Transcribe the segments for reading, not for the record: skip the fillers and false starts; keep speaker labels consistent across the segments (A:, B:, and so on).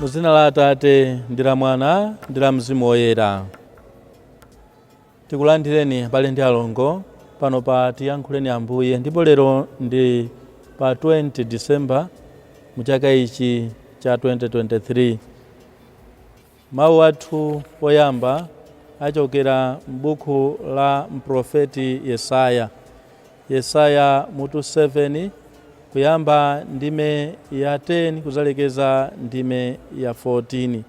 A: Muzina la Atate ndi la Mwana ndi la Mzimu Woyera. Tikulandireni abale ndi alongo pano pa Tiyankhuleni Ambuye, ndipo lero ndi pa 20 December mu chaka ichi cha 2023. Mawu athu oyamba achokera m'buku la mprofeti Yesaya. Yesaya mutu 7 kuyamba ndime ya 10 kuzalekeza ndime ya 14.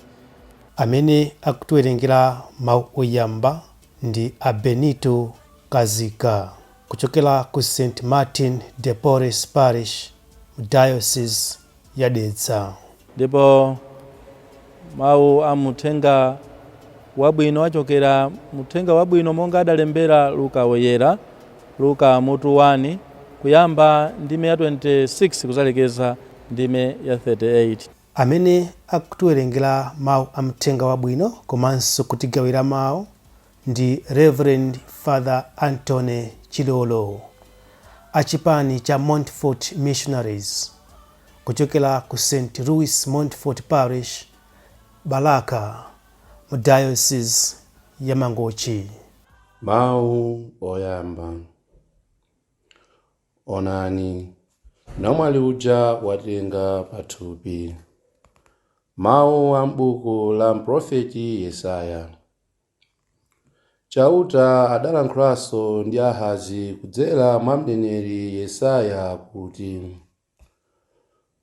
B: Amene akutiwerengera mawu oyamba ndi a Benito Kazika kuchokera ku St Martin de Porres Parish mu Diocese ya Dedza.
A: Ndipo mawu a muthenga wabwino achokera muthenga wabwino monga adalembera Luka Woyera, Luka mutu 1 kuyamba ndime ya 26 kuzalekeza ndime ya 38.
B: Amene akutiwerengera mawu a mthenga wabwino komanso kutigawira mawu ndi Reverend Father Anthony Chilolo a chipani cha Montfort Missionaries kuchokera ku St Louis Montfort Parish, Balaka, mu Diocese ya Mangochi.
C: Mawu oyamba. Onani, namwali uja watenga pathupi. Mawu a m'buku la mprofeti Yesaya. Chauta adalankhulanso ndi Ahazi kudzera mwa mneneri Yesaya kuti,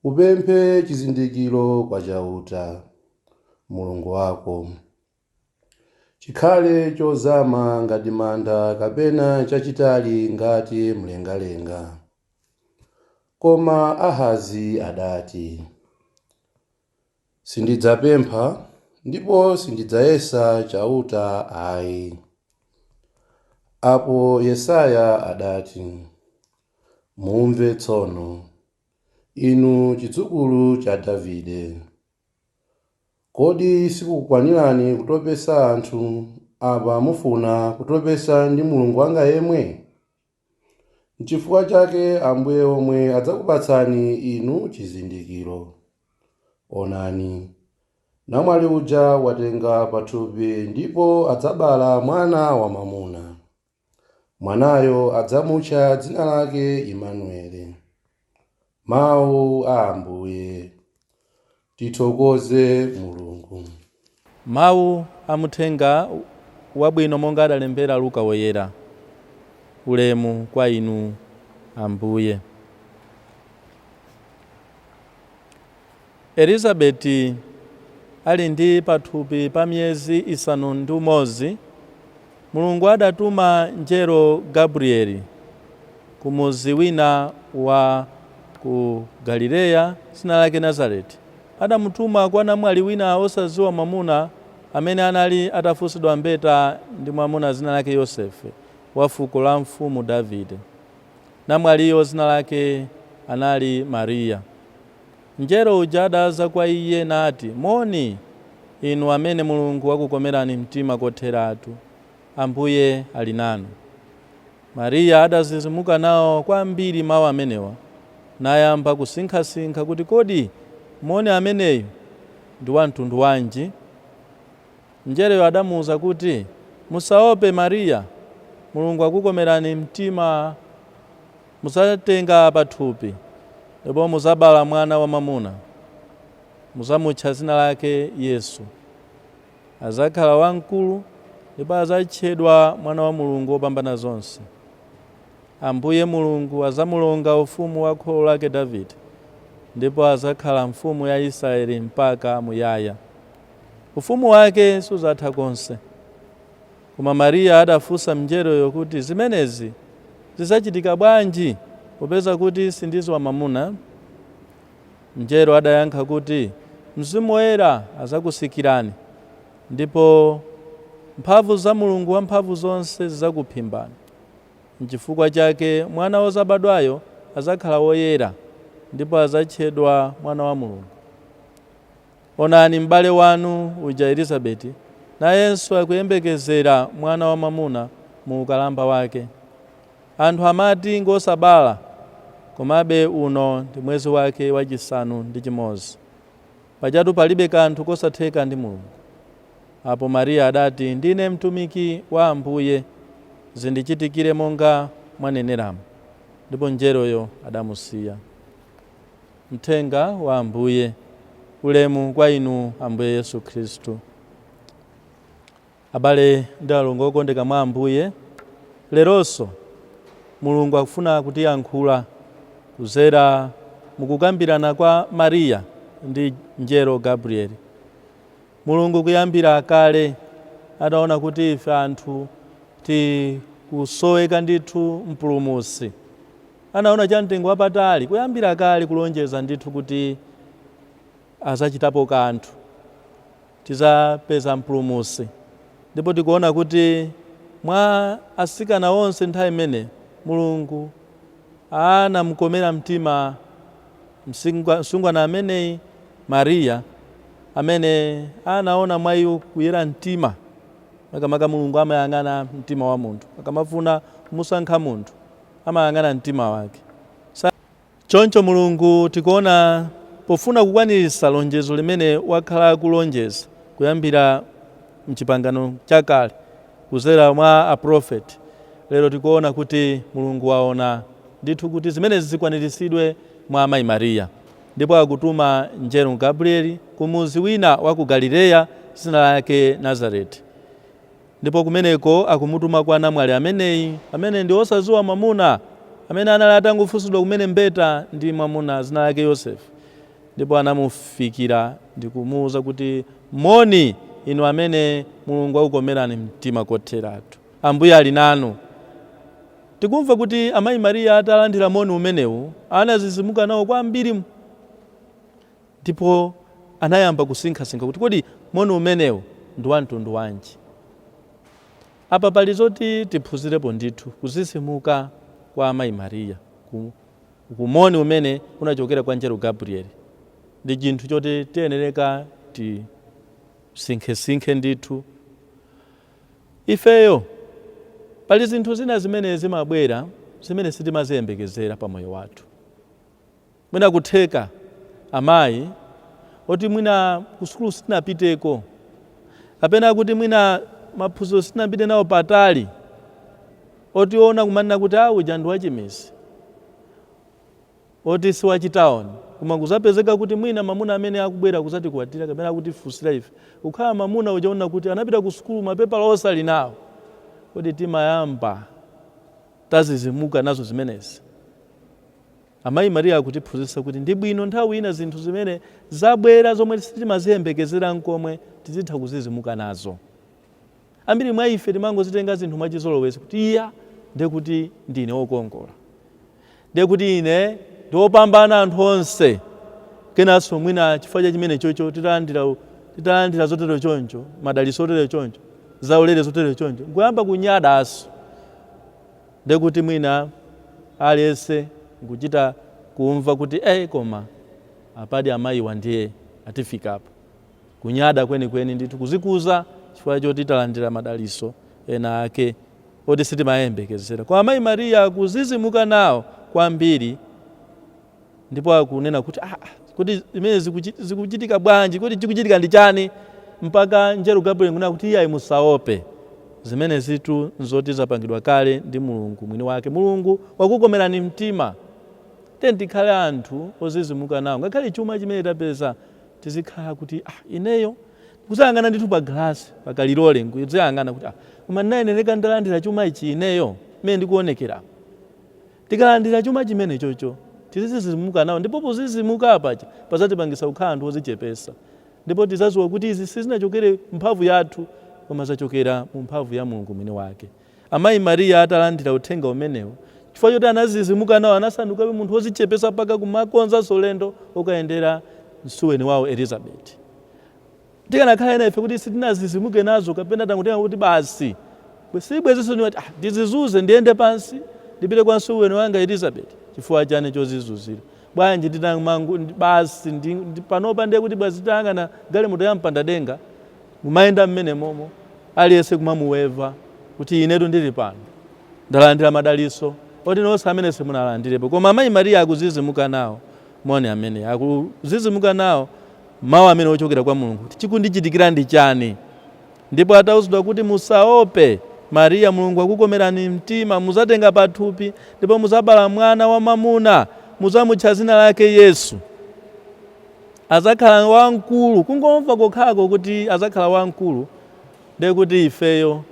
C: Upemphe chizindikiro kwa Chauta, Mulungu wako. Chikhale chozama ngati manda kapena chachitali ngati mlengalenga. Koma Ahazi adati, Sindidzapempha ndipo sindidzayesa Chauta ayi. Apo Yesaya adati, Mumve tsono, inu chidzukulu cha Davide. Kodi sikukukwanirani kutopesa anthu, apa mufuna kutopesa ndi Mulungu wanga yemwe? N'chifukwa chake Ambuye omwe adzakupatsani inu chizindikiro. Onani, namwali uja watenga pathupi ndipo adzabala mwana wamwamuna. Mwanayo adzamutcha dzina lake Imanueli. Mawu a Ambuye. Tithokoze Mulungu.
A: Mawu a muthenga wabwino monga adalembera Luka Woyera. Ulemu kwa inu Ambuye. Elizabeti ali ndi pathupi pa miyezi 6, Mulungu adatuma mngelo Gabrieli ku mudzi wina wa ku Galileya, dzina lake Nazareti. Adamutuma kwa namwali wina osadziwa mwamuna amene anali atafunsidwa mbeta ndi mwamuna dzina lake Yosefe, wa fuko la mfumu Davide. Namwaliyo dzina lake anali Mariya. Mngelo uja adadza kwa iye nati, Moni, inu amene Mulungu wakukomerani mtima kotheratu, Ambuye ali nanu. Mariya adadzidzimuka nawo kwambiri mau amenewa, nayamba kusinkhasinkha kuti kodi moni ameneyu ndi wa mtundu wanji? Mngeloyo adamuuza kuti, Musaope Mariya, Mulungu wakukomerani mtima. Mudzatenga pathupi, ndipo mudzabala mwana wamwamuna. Mudzamutcha dzina lake Yesu. Adzakhala wamkulu ndipo adzatchedwa Mwana wa Mulungu Wopambanazonse. Ambuye Mulungu adzamulonga ufumu wa kholo lake Davide, ndipo adzakhala mfumu ya Israele mpaka muyaya. Ufumu wake sudzatha konse. Koma Mariya adafunsa mngeloyo kuti, Zimenezi zidzachitika bwanji, popeza kuti sindidziwa mwamuna? Mngelo adayankha kuti, Mzimu Woyera adzakutsikirani, ndipo mphamvu za Mulungu Wamphamvuzonse zidzakuphimbani. Nchifukwa chake mwana wodzabadwayo adzakhala woyera, ndipo adzatchedwa Mwana wa Mulungu. Onani, m'bale wanu uja Elizabeti nayenso akuyembekezera mwana wamwamuna mu ukalamba wake. Anthu amati ngosabala, komabe uno ndi mwezi wake wachisanu ndi chimodzi. Pajatu palibe kanthu kosatheka ndi Mulungu. Apo Mariya adati, Ndine mtumiki wa Ambuye, zindichitikire monga mwaneneramo. Ndipo mngeloyo adamusiya. Mthenga wa Ambuye. Ulemu kwa inu Ambuye Yesu Khristu. Abale ndi alongo okondeka mwa Ambuye, leronso Mulungu akufuna kutiyankhula kuzera mukukambirana kwa Mariya ndi mngelo Gabrieli. Mulungu kuyambira kale ataona kuti ife anthu tikusoweka ndithu mpulumutsi, anaona chamtengo wapatali kuyambira kale kulonjeza ndithu kuti azachitapo kanthu, tizapeza mpulumutsi. Ndipo tikuona kuti mwa asikana onse nthawi imene Mulungu anamukomera mtima msungwana ameneyi Mariya, amene anaona mwa iwo kuyera mtima. Makamaka Mulungu amayang'ana mtima wa munthu akamafuna kumusankha munthu, amayang'ana mtima wake. Choncho Mulungu tikuona pofuna kukwaniritsa lonjezo limene wakhala akulonjeza kuyambira mchipangano chakale kuzera mwa aprofeti, lero tikuona kuti Mulungu waona ndithu kuti zimenezi zikwaniritsidwe mwa amayi Mariya, ndipo akutuma mngelo Gabrieli ku mudzi wina wa ku Galileya dzina lake Nazareti. Ndipo kumeneko akumutuma kwa namwali ameneyi, amene ndi osadziwa mwamuna, amene anali atangofunsidwa kumene mbeta ndi mwamuna dzina lake Yosefe. Ndipo anamufikira ndi kumuwuza kuti, moni inu amene Mulungu akukomerani mtima kotheratu, Ambuye ali nanu. Tikumva kuti amayi Mariya atalandira moni umenewu anazizimuka nawo kwambiri, ndipo anayamba kusinkhasinkha kuti kodi moni umenewu ndi wa mtundu wanji. Apa pali zoti tiphunzirepo ndithu, kuzizimuka kwa amayi Mariya kumoni umene unachokera kwa mngelo Gabrieli ndi chinthu choti tiyenereka tisinkhesinkhe ndithu. Ifeyo pali zinthu zina zimene zimabwera zimene sitimaziyembekezera pa moyo wathu. Mwina kutheka amayi oti mwina ku sukulu sitinapiteko, kapena kuti mwina maphunziro sitinapite nawo patali, otiona kumanena kuti uja ndi wachimidzi, oti si wachitawuni, koma kuzapezeka kuti mwina mamuna amene akubwera kuzatikwatira kapena akutifunsira ife kukhala mamuna uja ona kuti anapita ku sukulu, mapepala onse ali nawo. Kodi timayamba tazizimuka nazo zimenezi? Amayi Mariya akutiphunzitsa kuti ndi bwino nthawi ina zinthu zimene zabwera zomwe sitimaziyembekezera nkomwe tizitha kuzizimuka nazo. Ambiri mwa ife timangozitenga zinthu mwachizolowezi kuti iya, ndekuti ndine wokongola, ndekuti ine ndi wopambana anthu onse. Kenanso mwina chifukwa cha chimene chocho titalandira zotero choncho, madalitso otero choncho, zaulere zotero choncho, nkuyamba kunyadaso, ndekuti mwina aliyense nkuchita kumva kuti koma apadi amayiwa ndiye atifikapo. Kunyada kwenikweni ndithu, kuzikuza chifukwa choti talandira madalitso ena ake oti sitimayembekezera. Koma amayi Mariya akuzizimuka nawo kwambiri, ndipo akunena kuti kuti zimene zikuchitika bwanji, kuti chikuchitika ndi chani, mpaka mngelo Gabriel nkunena kuti iyayi, musaope, zimene zitu nzoti zapangidwa kale ndi Mulungu mwini wake. Mulungu wakukomerani mtima. Tiyeni tikhale anthu ozizimuka nawo, ngakhale chuma chimene tapeza tizikhala kuti ineyo kuzayang'ana ndithu pa galasi pakalilole nkuzayang'ana kuti koma ndinayenereka ndalandira chuma ichi ineyo mmene ndikuonekera. Tikalandira chuma chimene chocho tizizimuka nawo, ndipo pozizimuka apaja pazatipangisa kukhala anthu ozichepesa, ndipo tizadziwa kuti izi sizinachokere mphamvu yathu koma zachokera mu mphamvu ya Mulungu mwini wake. Amayi Mariya atalandira uthenga umenewu, chifukwa choti anazizimuka nawo, anasandukabe munthu wozichepesa mpaka kumakonzanso ulendo okayendera msuweni wawo Elizabeti. Tikanakhala ena ife kuti sitinazizimuke nazo kapena tangotenga kuti basi sibwezenso niwati ndizizuze ndiyende pansi ndipite kwa msuweni wanga Elizabeti, chifukwa chani chozizuzira bwanji nditamangu basi panopa ndiye kuti basi titayang'ana galimoto ya mpandadenga mumayenda mmene momo, aliyense kumamuweva kuti inetu ndili pano ndalandira madalitso oti nonse amene simunalandirepo. Koma amayi Mariya akuzizimuka nawo moni amene akuzizimuka nawo Mawu amene ochokera kwa Mulungu, kuti chikundichitikira ndi chani? Ndipo atawuzidwa kuti, "Musaope Mariya, Mulungu akukomerani mtima, muzatenga pathupi ndipo muzabala mwana wamwamuna, muzamutcha zina lake Yesu, azakhala wamkulu." Kungomva kokhako kuti azakhala wamkulu, ndiye kuti ifeyo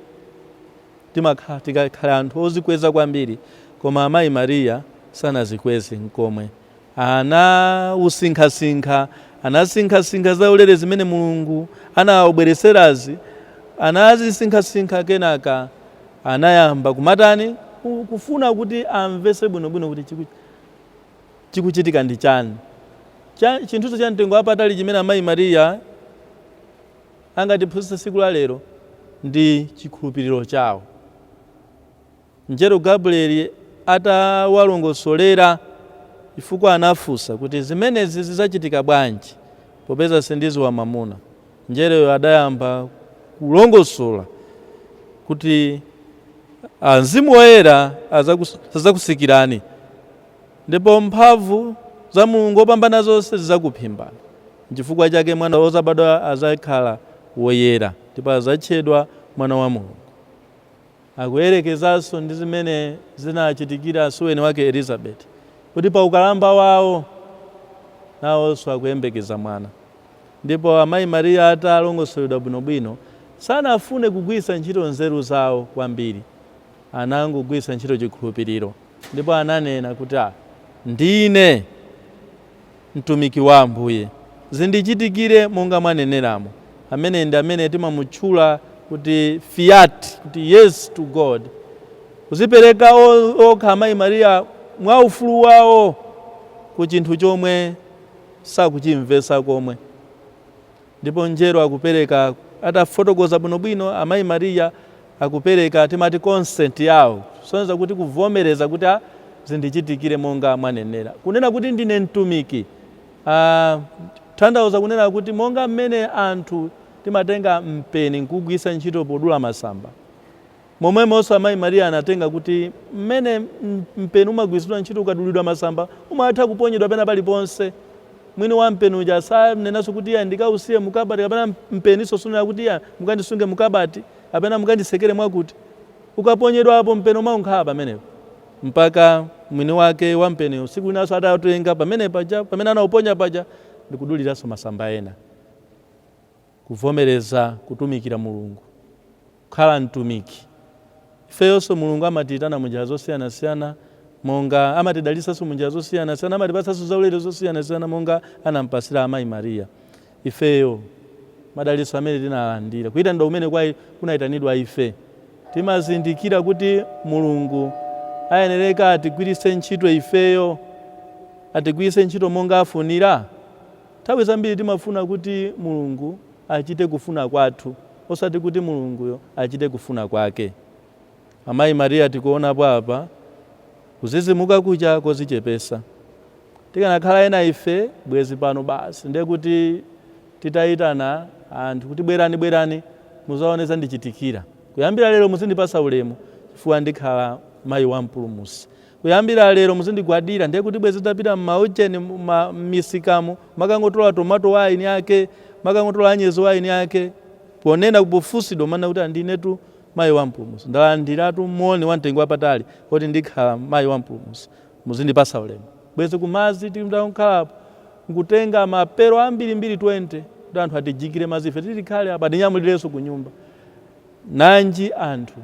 A: timakhala tikakhala anthu ozikweza kwambiri. Koma amayi Mariya sanazikweze nkomwe. Anausinkhasinkha, anasinkhasinkha zaulere zimene Mulungu anawabwereserazi, anazisinkhasinkha. Kenaka anayamba kumatani? Kufuna kuti amvese bwinobwino kuti chikuchitika ndi chani. Chinthucho cha mtengo wapatali chimene amayi Mariya angatiphunzitse tsiku la lero ndi chikhulupiriro chawo. Mngelo Gabrieli atawalongosolera, chifukwa anafunsa kuti, "Zimenezi zidzachitika bwanji popeza sindidziwa mwamuna?" Mngeloyo adayamba kulongosola kuti Mzimu Woyera adzakusikirani ndipo mphamvu za Mulungu wopambana zonse zidzakuphimbani. Nchifukwa chake mwana wozabadwa azakhala woyera ndipo azatchedwa Mwana wa Mulungu. Akuyerekezanso ndi zimene zinachitikira suweni wake Elizabeti, kuti pa ukalamba wawo nawonso akuyembekeza mwana. Ndipo amayi Mariya atalongosoledwa bwinobwino, sanafune kugwiritsa ntchito nzeru zawo kwambiri, anangogwiritsa ntchito chikhulupiriro ndipo ananena kuti, "A, ndine mtumiki wa Ambuye, zindichitikire monga mwaneneramo." Amene ndi amene timamutchula kuti fiat, kuti yes to God, kuzipereka okha amayi Mariya mwa ufulu wawo ku chinthu chomwe sakuchimvesa komwe. Ndipo mngelo akupereka, atafotokoza bwinobwino, amayi Mariya akupereka, timati consent yawo, kusonyeza kuti kuvomereza kuti, "A, zindichitikire monga mwanenera." Kunena kuti "ndine mtumiki", tanthauza kunena kuti monga mmene anthu timatenga mpeni nkugwiritsa ntchito podula masamba, momwemonso amayi Mariya anatenga kuti mmene mpeni umagwiritsidwa ntchito, ukadulidwa masamba umatha kuponyedwa pena paliponse. Mwini wa mpeni uja sanenanso kuti, "Iya, ndikausiye mukabati," kapena mpeniso sunena kuti, "Iya, mukandisunge mukabati," kapena "Mukandisekere mwakuti." Ukaponyedwapo mpeni umankhala pamenepo mpaka mwini wake wa mpeniyo tsiku linanso atatenga pamene paja pamene anauponya paja ndikuduliranso masamba ena. Kuvomereza kutumikira Mulungu, kukhala mtumiki. Ifeyonso Mulungu amatiyitana munjira zosiyanasiyana, monga amatidalitsanso munjira zosiyanasiyana, amatipatsanso zaulere zosiyanasiyana monga anampasira amayi Mariya. Ifeyo madalitso amene tinalandira, kuyitanidwa kumene kunayitanidwa ife, timazindikira kuti Mulungu ayenereka atigwiritse ntchito ifeyo, atigwiritse ntchito monga afunira. Nthawi zambiri timafuna kuti Mulungu achite kufuna kwathu, osati kuti Mulunguyo achite kufuna kwake. Amayi Mariya tikuonapo apa kuzizimuka kucha kozichepesa. Tikanakhala ena ife, bwezi pano basi ndiye kuti titayitana anthu kuti, "Bwerani, bwerani muzaone zandichitikira. Kuyambira lero muzindipasa ulemu chifukwa ndikhala mayi wa Mpulumutsi. Kuyambira lero muzindigwadira." Ndiye kuti bwezi tapita m'maucheni, m'misikamo, makangotola tomato wa eni ake, makangotola anyezi wa eni ake, ponena pofunsidwa mana kuti, "Andinetu mayi wa Mpulumutsi, ndalandiratu moni wa mtengo wapatali kuti ndikhala mayi wa Mpulumutsi, muzindipasa ulemu." Bwezi kumazi titakhala nkutenga mapero ambirimbiri 20 kuti anthu atijikire mazi, ife tilikhale apa, tinyamulirenso ku nyumba. Nanji anthu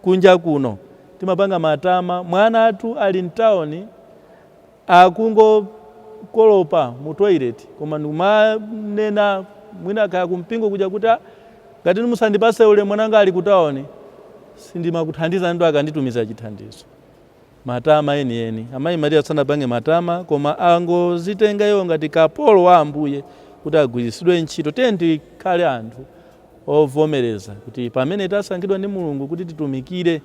A: kunja kuno timapanga matama, mwana athu ali mtawuni akungokolopa mu toilet, koma ndikumanena mwina kaya kumpingo kuja kuti, "Ah, ngati musandipase ulemu, mwananga ali ku tawuni, sindimakuthandiza ndo akanditumiza chithandizo." Matama enieni. Amayi Mariya sanapange matama, koma angozitenga iwo ngati kapolo wa Ambuye kuti agwiritsidwe ntchito. Tiye tikhale anthu ovomereza kuti pamene tasankhidwa ndi Mulungu kuti titumikire,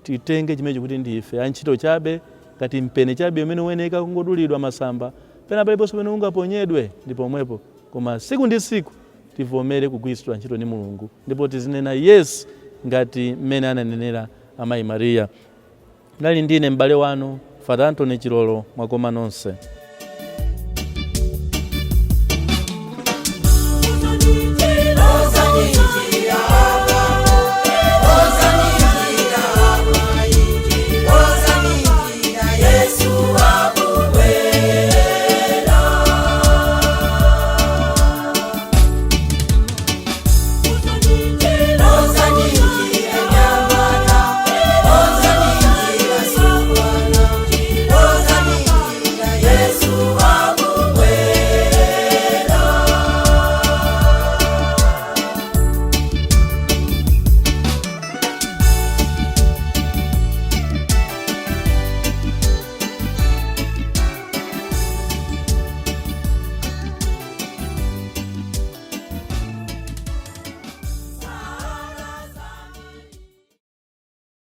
A: titenge chimenecho kuti ndife antchito chabe, ngati mpeni chabe umene uyeneka kungodulidwa masamba pena paliponse pamene ungaponyedwe ndi pomwepo. Koma tsiku ndi tsiku tivomere kugwiritsidwa ntchito ndi Mulungu ndipo tizinena yes ngati mmene ananenera amayi Mariya. Ndali ndine m'bale wanu, Father Anthony Chilolo. Mwakoma nonse.